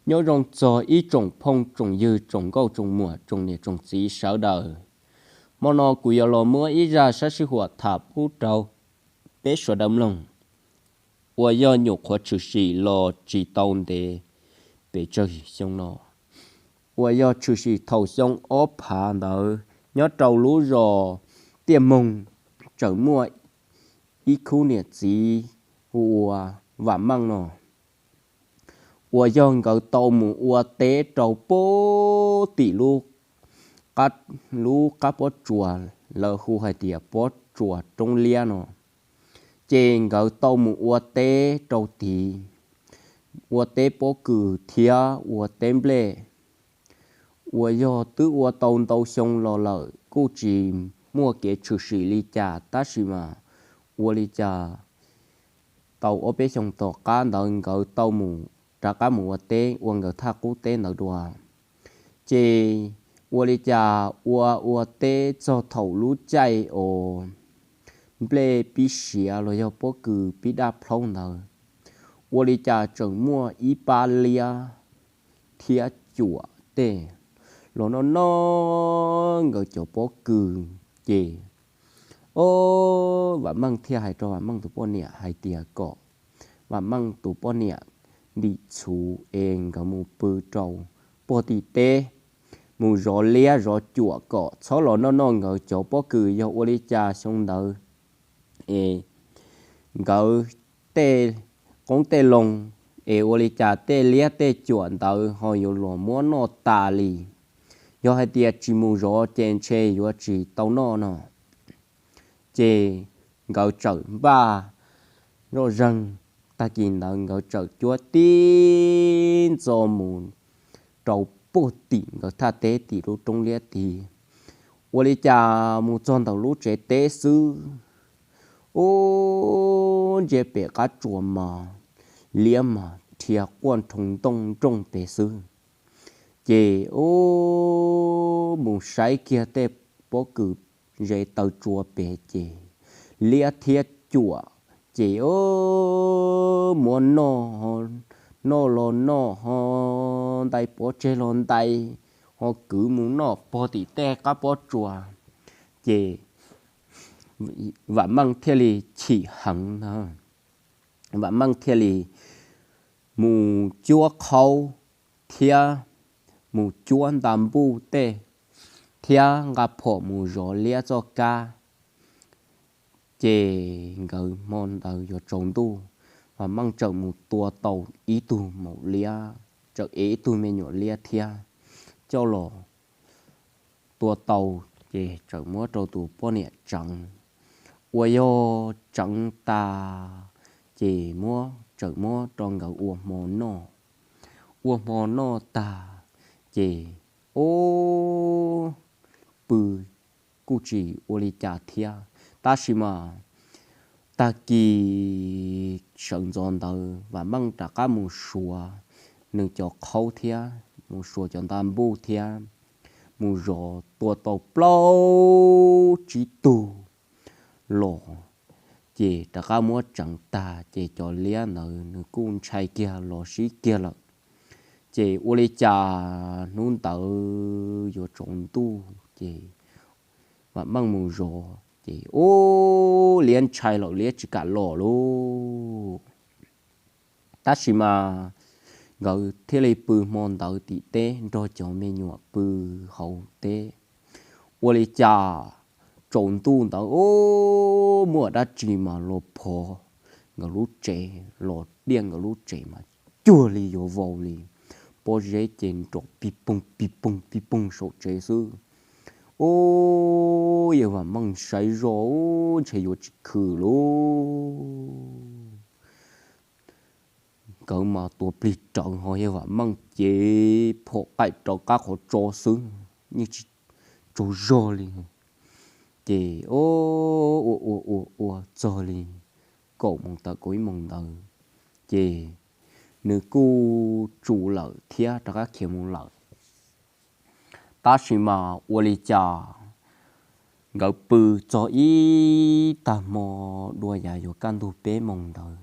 Nyob zoo txog ib tsoom phooj tsoom ywg, tsoom nkauj tsoom muam, tsoom niam tsoom txiv sawv daws. Hmo no kuv yuav los muab ib zaj sab sij huam tham pub rau peb sawv daws mloog, uas yog nyuam qhuav tshwm sim los tsis tau ntev pes tsawg xyoo no, uas yog tshwm sim thaum xyoo ob phav ntawd nyob rau lub zos Tiaj Moog, tseem muaj ib khub niam txiv hu ua Vam Meej no, uas yog nkawd tau mus ua teb rau pem tim lub qab pob tsuas, lawv hu hais tias pob tsuas Roob Liab no. Ces nkawd tau mus ua teb rau tid, ua teb pob kws thiab ua teb nplej, uas yog twb ua tau ntau xyoo los lawm kuj tsis muaj kev tshwm sim li cas, tab sis mas ua li cas tau ob peb xyoo tom qab ntawd nkawd tau mus rov qab mus ua teb ua nkawd thaj qub teb ntawd dua. Ces ua li cas ua ua teb txog thaum lub caij uas nplej pib siav los yog pob kws pib daj plhaub ntawd, ua li cas tseem muaj ib pab liab thiab cuam tej los noj noj nkawd cov pob kws. Ces, o, Vam Meej thiaj hais rau Vam Meej tus poj niam hais tias kom Vam Meej tus poj niam ntim txhuv es nkawd mus pw rau pog tim teb, mus zov liab zov cuam kom txhob los noj noj nkawd cov pob kws. Yog ua li cas xyoo ntawd es nkawd tej qoob tej loo es ua li cas tej liab tej cuam ntawd ho yuav los muab noj tas li. Yog hais tias tsis mus zov ces ntshe yuav tsis tau noj no. Ces nkawd txawm npaj zoj zeeg, tag kis ntawd nkawd txawm cuab tib ntxo mus rau pem tim nkawd thaj teb tim lub roob liab tid. Ua li cas mus txog ntawm lub tsev teb xwb, ub, ntsia pem qab tsuas mas liab mas rhia quaj nroo ntooj nrooj pem xwb. Ces ub, mus saib kiag tej pob kws ze taw tsua pem ces liab thiab cuam ces ub, muab noj, noj los noj ho ntais pov tseg los ntais, ho kwv mus noj pog tim tej qab pob tsuas. Ces Vam Meej thiaj li chim heev na, Vam Meej thiaj li mus cuab qhaub thiab mus cuab nta npuj tej thiab nqa phom mus zov liab txoj kab. Ces nkawd hmo ntawd yuav tsaus ntuj, Vam Meej txawm mus tua tau ib tug maum liab, txawm ev ib tug me nyuam liab thiab coj los tua tau, ces txawm muab rau tus poj niam tseev. Uas yog tseev tas ces muab, txawm muab rau nkawd ua hmo noj. Ua hmo noj tag ces ub, pw kuj tsis ua li cas thiab. Tab sis mas tag kis sawv ntxov ntawd Vam Meej rov qab mus suav nws cov qhaub thiab mus suav cov nta npuj thiab mus zov tua tau plaub tsib tug los, ces rov qab muab tseev tag ces cov liab ntawd nws kuj ntshai kiag los sib kiag lawm. Ces ua li cas hnub ntawd yuav tsaus ntuj ces Vam Meej mus zov ces ub, liab ntshai lawm, liab tsis kam los lauj. Tab sis mas nkawd thiaj li pw hmo ntawd tim teb nrog cov me nyuam pw hauv teb. Ua li cas tsaus ntuj ntawd ub, muaj dab tsi mas los phov nkawd lub tsev, los diaj nkawd lub tsev mas cuag li yuav vau li. Pob zeb ces nrov pij poog pij poog pij poog saum tsev xwb. Ub, yawg Vam Meej saib zoj ub, ntshe yuav tsis khwm lauj. Nkawd mas tua plig rawv ho yawg Vam Meej ces phom qaim rau qab qhov tso xwb, yeej tsis tsaug zog li. Ces ua ua ua ua txog li kaum moos tawm kaum ib moos ntawd, ces nws kuj tsaus lawm thiab rov qab khiav mus lawm. Tab sis mas ua li cas nkawd pw txog ib tag hmo dua yav yuav kaj ntug peb moos ntawd,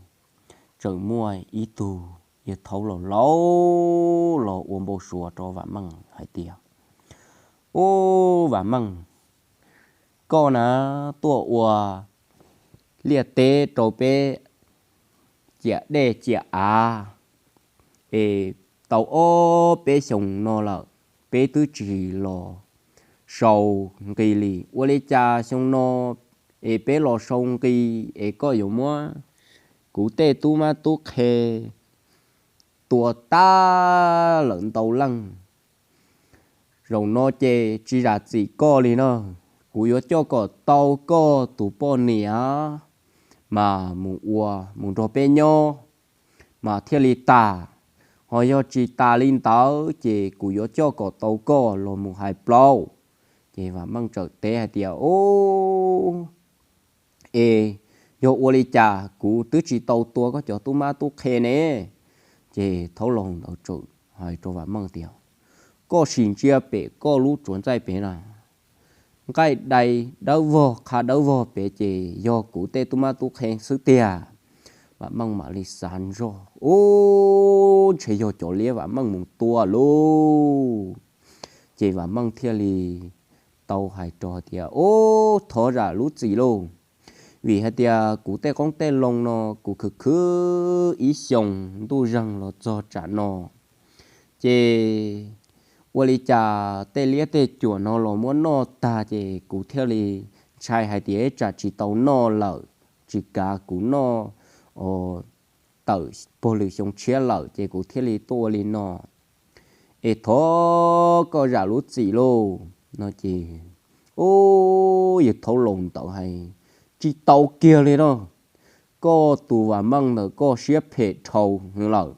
tseem muaj ib tug yawg thaub laus laus los ua npau suav rau Vam Meej hais tias, Ub, Vam Meej, koj na tuaj ua liaj teb rau peb ciam dej ciam av es tau ob peb xyoos no lawm, peb twb tsis los sau nqi li. Ua li cas xyoo no es peb los sau nqi es koj yuav muab kuv tej tub mab tub qhe tua tag lawm ntau leej? Zaum no ces tsis zam txim koj li no, kuv yuav coj kom tau koj tus poj niam mas mus ua mus nrog peb nyob mas thiaj li tas, ho yog tsis tas li ntawd ces kuv yuav coj kom tau koj los mus hais plaub. Ces Vam Meej txawm teb hais tias, Ub, es yog ua li cas kuv twb tsis tau tua koj cov tub mab tub qhe ne? Ces thaub laus ntawd txawm hais rau Vam Meej tias, Koj sim ntsia pem koj lub tsuav ntxaij pem na, nqaij dai dawb vog qha dawb vog pem ces yog kuv tej tub mab tub qhe xwb tiag. Vam Meej mam li xav zog, Ub, ntshe yog cov liab Vam Meej mus tua lauj. Ces Vam Meej thiaj li tau hais rau tias, Ub, thov zam lub txim lauj, vim hais tias kuv tej qoob tej loo no kuv khwv khwv ib xyoos ntuj zeeg los txog tsam no ces ua li cas tej liab tej cuam no los muab noj tag ces kuv thiaj li ntshai hais tias tsam tsis tau noj lawm, tsis kav kuv noj tawm puag lwm xyoo tshiab lawm ces kuv thiaj li tuaj ua li no. Es thov koj zam lub txim lauj no ces, Ub, yawg thaub laus ntawd hais, Tsis tau kiag li no, koj tus Vam Meej ntawd koj siab phem dhau lawm,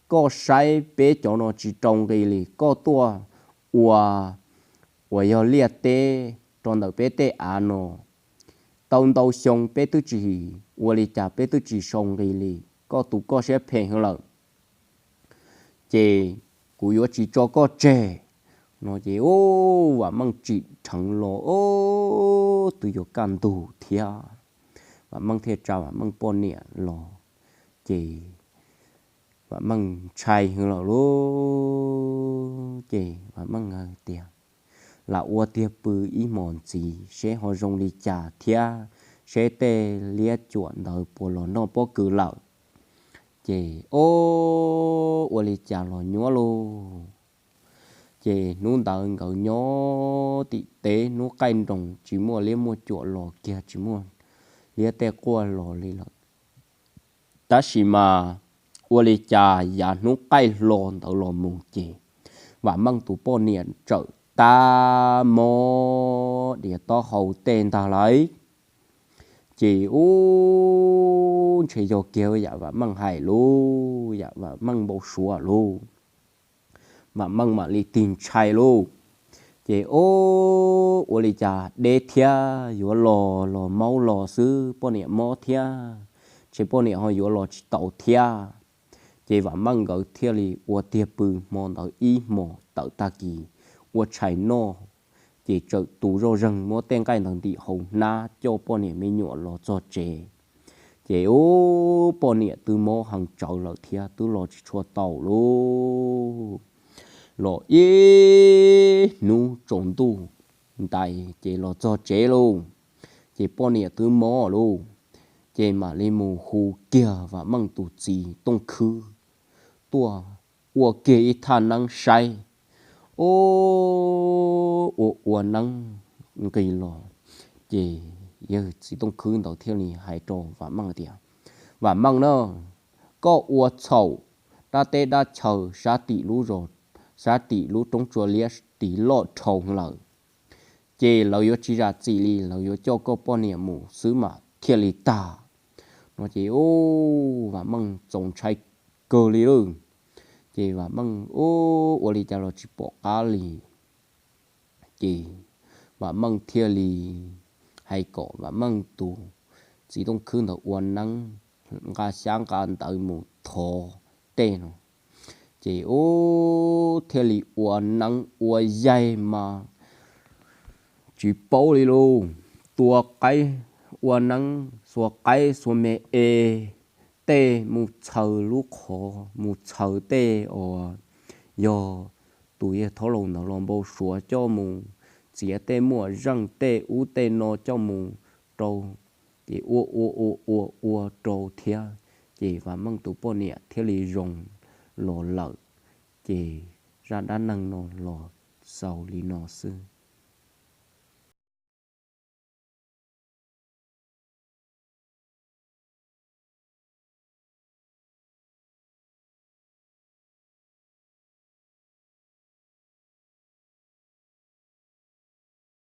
koj saib peb cov no tsis rau nqi li, koj tuaj ua uas yog liaj teb rau ntawm peb tej av no tau ntau xyoo peb twb tsis, ua li cas peb twb tsis sau nqi li, koj tus koj siab phem heev lawm ces kuv yuav tsis tso koj tseg no ces, ub, Vam Meej tsim dheev los, ub, twb yuav kaj ntug thiab, Vam Meej thiaj tsa Vam Meej poj niam los ces Vam Meej ntshai heev lawm lauj. Ces Vam Meej hais tias, Lam ua tiag pw ib hmos ntxiv seb ho zoo li cas thiab, seb tej liab cuam ntawd puas los noj pob kws lawm. Ces, ob, ua li cas los nyuab lauj. Ces hnub ntawd nkawd nyob tim teb hnub qaij nroos tsis muaj liab muaj cuam los kiag, tsis muaj liab tej quaj los li lawm. Tab sis mas ua li cas yav hnub qaij hlo ntawd los mus ces Vam Meej tus poj niam txawm tab mob diav taub hau tej ntag lauj. Ces, ub, ntshe yog kiag yam Vam Meej hais lauj, yam Vam Meej npau suav lauj. Vam Meej mam li tig ntshai lauj. Ces, ob, ua li cas deb thiab, yuav los los maub los xwb, poj niam mob thiab, ntshe poj niam ho yuav los tsis tau thiab. Ces Vam Meej nkawd thiaj li ua tiag pw hmo ntawd ib hmos tawm tag kis ua tshais noj, ces txawm tu zoj zeeg muab tej nqaij ntawd ntim hauv hnab coj poj niam me nyuam los txog tsev. Ces, ub, poj niam twb mob heev tsawv lawm thiab twb los tsis tshua tau lauj. Los ib hnub tsaus ntuj ntais ces los txog tsev lauj. Ces poj niam twb mob lauj. Ces mam li mus hu kiag Vam Meej tus txiv Tooj Khwb tuaj ua kiag ib thaj neeb saib. Ub, ua ua neeb nqis los, ces yawg txiv Tooj Khwb ntawd thiaj li hais rau Vam Meej tias, Vam Meej na, koj ua txhaum dab teb dab chaw sab tim lub zos, sab tim lub roob tsua liab tiv loj dhau lawm. Ces lawv yuav tsis zam txim li, lawv yuav coj koj poj niam mus xwb mas thiaj li tag. No ces, ub, Vam Meej txaus ntshai kawg li lauj. Ces Vam Meej, ub, ua li cas los tsis pom qab li. Ces Vam Meej thiaj li hais kom Vam Meej tus txiv Tooj Khwb ntawd ua neeb nqa xyab nqa ntawv mus thov tej no. Ces, ub, thiaj li ua neeb ua yaig mas tsis paub li lauj. Tua qaib, ua neeb xuas qaib xuas me es tej mus txhaws lub qhov, mus txhaws tej uas yog tus yawg Thaub Laus ntawd los npau suav coj mus txiav tej muaj zeej tej ub tej no coj mus rau, ces ua ua ua ua ua rau thiab, ces Vam Meej tus poj niam thiaj li zoo los lawm. Ces zaj dab neeg no los xaus li no xwb.